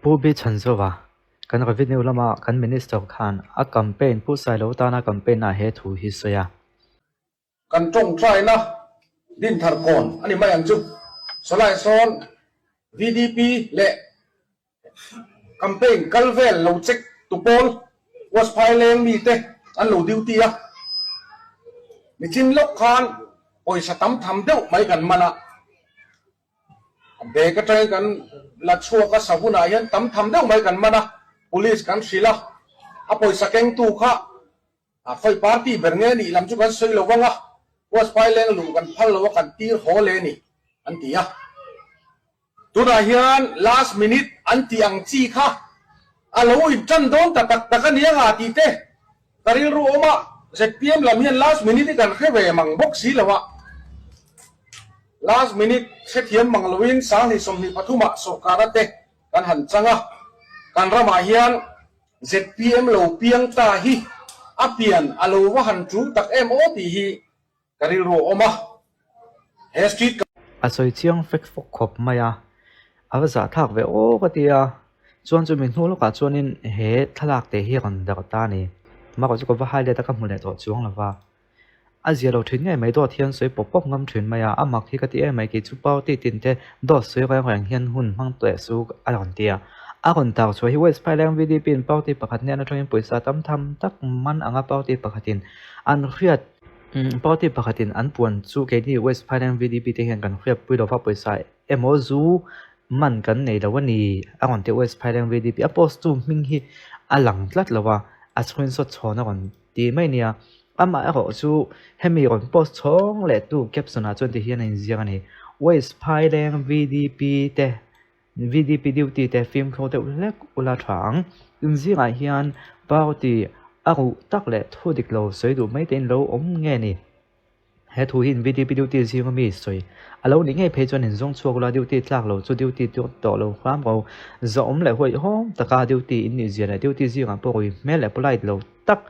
Pu B Chhanzova, kan revenue lama kan Minister khan a campaign Pu Sailo tana campaign ah he thu hi sawi a. Kan tawngtaina Dinthar kawn a ni mai ang chu. Sawlai sawn VDP leh campaign kal vel lo check tu pawl West Phaileng mite an lo duty a. Nichin lawk khan pawisa tam tham deuh mai kan man a. Bag atangin kan la chhuak a, sahunah hian tam tham deuh mai kan man a, police kan hrilh a, a pawisa kengtu kha a khawi party ber nge nih lam chu kan sawi lo vang a, West Phaileng luh kan phal lo a, kan tir haw le ni an ti a. Tunah hian last minute an tih ang chi kha a lo intan dawn ta tak tak a nia nga tih te ka rilru awm a, zpm lam hian last minute hi kan hre ve mang bawk si lo a, last minute hrethiam mang loin sanghnih 23 ah sawrkara te kan han chang a, kan ramah hian zpm lo piang ta hi a pian a lo va han tul tak em aw tih hi ka rilru awm a, he street. A sawi chiang fek fawk khawp mai a, a va zahthlak ve aw ka ti a, chuan chu mi hnu lawkah chuanin he thlalak te hi a rawn darh ta a ni. Makawh chu ka va highlight a ka hmu leh tawh chuang lo va, a zia lo thin ngei mai dawt hian sawi pawp pawp ngam thin mai a, a mak hi ka ti em mai kei chu party tin te dawt sawi reng reng hian hun hmang teh su a rawn ti a, a rawn tar chhuah hi West Phaileng VDP in party pakhat hnen atangin pawisa tam tham tak man anga party pakhatin an hriat Party pakhatin an puan chu keini West Phaileng VDP te hian kan hriatpui lova pawisa emaw zu man kan nei lo a ni a rawn ti West Phaileng VDP a post tu hming hi a lang tlat lo a, a screenshot chhawn a rawn ti mai nia. Amah erawh chu hemi rawn post chhawng leh tu caption ah chuan ti hian a inziak a ni West Phaileng VDP te VDP duty te fimkhur deuh hlek ula tha ang. Inzingah hian party a ruh tak leh thu dik lo sawi duh mai te in lo awm nge ni? He thu hi in VDP duty zinga mi sawi a lo nih ngei phei chuan in zawng chhuak ula duty tlak lo chu duty tur tawh lo hram ro. Zawhawm leh huaihawm taka duty in nih zia leh duty zingah pawh rui hmel leh polite lo tak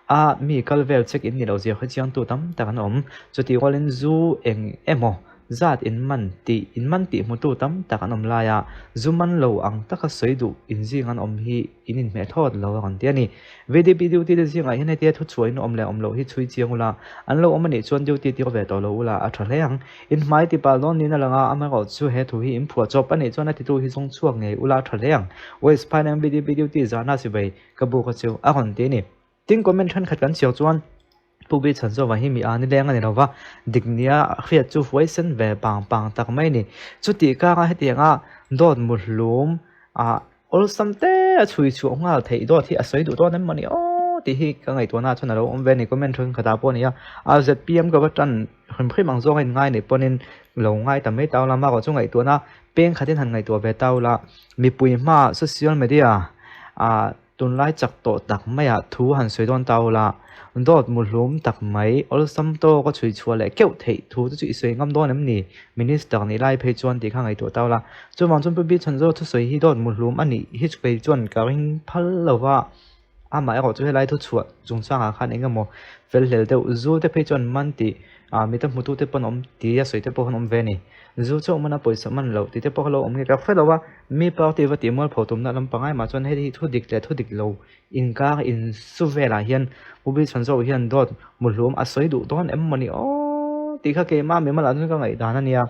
a mi kal vel check in nih loh zia hrechiangtu tam tak an awm. Chutih rualin zu eng emaw Zat in man tih in man tih hmutu tam tak an awm lai a, zu man lo ang taka sawi duh inzing an awm hi in inhmeh thawt lo a rawn ti a ni. VDP duty te zingah hian hetia thuchhuah in awm leh awm loh hi chhui chiang ula, an lo awm a nih chuan duty tir ve tawh lo ula a tha hle ang. In hmai ti pal dawn niin a lang a, amaherawh chu he thu hi in phuah chawp a nih chuan a titu hi zawng chhuak ngei ula a tha hle ang. West Phaileng VDP duty zahna sipai ka buk a chu a rawn ti a ni. Tin comment thenkhat kan chhiar chuan Pu Bi Chhanzova hi mi a ni leng a ni lo va, dik nia hriat chu huaisen ve pang pang tak mai a ni. Chutih kanga hetianga dawt muhlum ah awlsam te a chhui chhuah nghal theih dawt hi a sawi duh dawn em mawni aw tih hi ka ngaihtuahna chuan a lo awm ve a ni. Comment thenkhatah pawh a ni a, a zpm ka va tan hrim hrim ang zawng a inngai nih pawhin lo ngai ta mai tau la, amaherawh chu ngaihtuahna peng khatin han ngaihtuah ve tau la, mipui hmaah social media ah Tunlai chak tawh tak maiah thu han sawi dawn ta ula, dawt muhlum tak mai, awlsam tawk a chhui chhuah leh keuh theih thu te chu i sawi ngam dawn em ni? Minister nih lai phei chuan tih kha ngaihtuah ta ula. Chuvang chuan Pu Bichhanzaw thusawi hi dawt muhlum a nih hi phei chuan ka ring phal lo va, amah erawh chu helai thuchhuah chungchangah khan eng emaw fel hlel deuh zu te phei chuan man tih mita hmutute pawn awm ti a sawi te pawh an awm ve a ni. Zu chu awm a pawisa man loh tih te pawh kha lo awm nge ka hre lo a, mi party va tih mualpho tumna lam pangai mah chuan hei hi thu dik leh thu dik lo inkar insu velah hian Pu Bichhanzawh hian dawt muhlum a sawi duh dawn em mawni aw tih kha keimah mimal ah chuan ka ngaihdan a nia.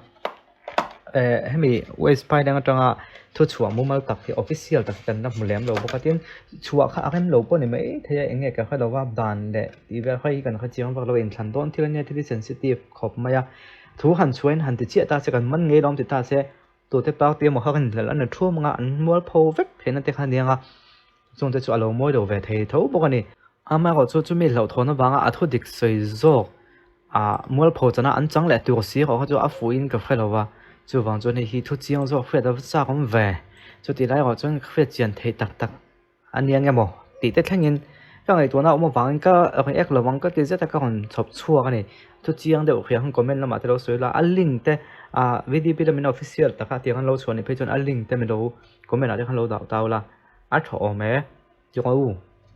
Hemi West Phaileng atanga thuchhuah mumal tak hi official tak hi kan la hmu lem lo bawk a, tin chhuah kha a rem lo pawh ni mai thei a, eng nge ka hre lo a, dan leh tih vel kha hi kan hre chiang vak lo a, inthlan dawn thil a nia thil hi sensitive khawp mai a, thu han chhuahin han ti chiah ta se kan man ngei lo ti ta se tute party emaw kha kan inhlelh a ni thum ang a, an mualpho vek theihna te kha a nia ang a, chungte chu a lo mawi lo ve thei tho bawk a ni. Amaherawh chu chumi hlauhthawn avanga a thu dik sawi zawk ah mualpho chana an chang leh tur si erawh kha chu a fuhin ka hre lo va, chuvang chuan hei hi thu chiang zawk hriat a va chak awm ve. Chutih lai erawh chuan hriat chian theih tak tak a nia nge maw tih te thlengin ka ngaihtuahna a awm avangin ka react lo ang ka ti zet a ka rawn chhawp chhuak a ni. Thu chiang deuh hria khan comment lamah te lo sawi la, a link te ah VDP lamin official taka tiang an lo chhuah nih phei chuan a link te min lo comment ah te khan lo dah tau la a tha awm e. Tiang u.